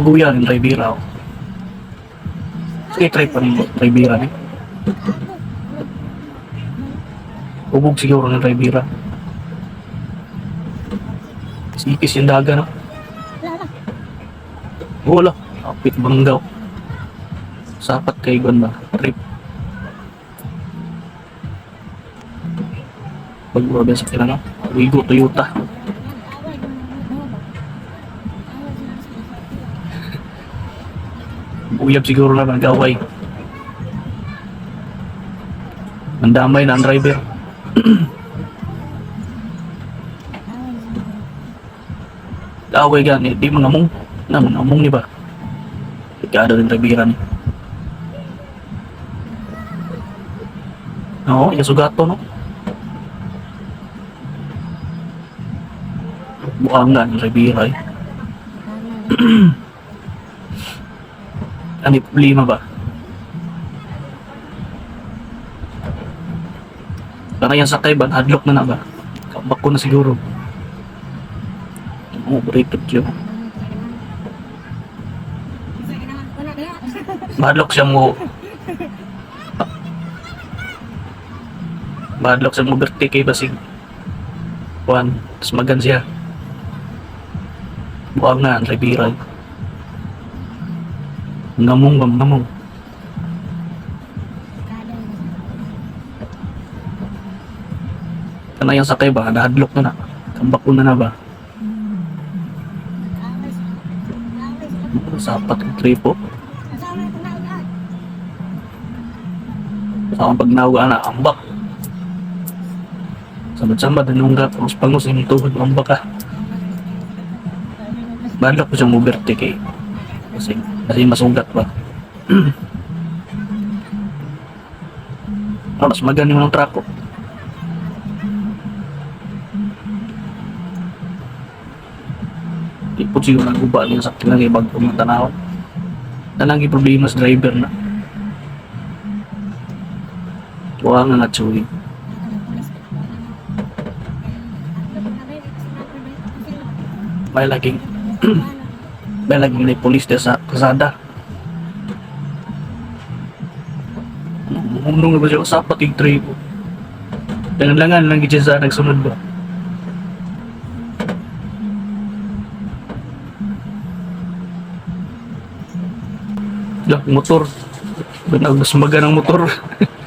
Guya ng drivera, oh. Sige, try pa rin drivera ni. Ubog siguro ng drivera. Sikis yung daga, no? Wala. Kapit banggaw. Sapat kay Gwan ba? Trip. Pag-uwabi sa kila, no? Wigo, Toyota. Uyab siguro na nag-away. Nandamay na ang driver. Away gani, di mga mong. Na, mga mong ni ba? Ikado rin driver ni. Oo, ikasugato, no? Buang nga ang driver eh. Ano yung problema ba? Para yan sakay ba? Hadlock na na ba? Kabak ko na siguro. Oo, operated yun. Madlock siya mo. Madlock siya mo overtake kay basig. Juan, tas magan siya. Buang na, ang Rivera. Ngamong ba, ngamong. Kana yung sakay ba, nahadlok na na. Kambak ko na na ba? Sapat ang tripo. Sa akong pagnawga na, ambak. Samad-samad, anong ga, pangos-pangos, yung tuhod, ambak ka. Balak ko siyang overtake eh. Kasi masugat ba. Ah, mas maganda yung truck ko. Di po siguro naguba niya sa akin lang eh, bago ng tanaw. Tanang problema sa driver na. Tuwa nga nga tsuwi. May laging may laging may police dyan sa kasada. Umundong na ba siya? Sapat yung tray ko. Langan-langan lang dyan sa nagsunod ba? Lah, motor. Nagmasmaga ng motor.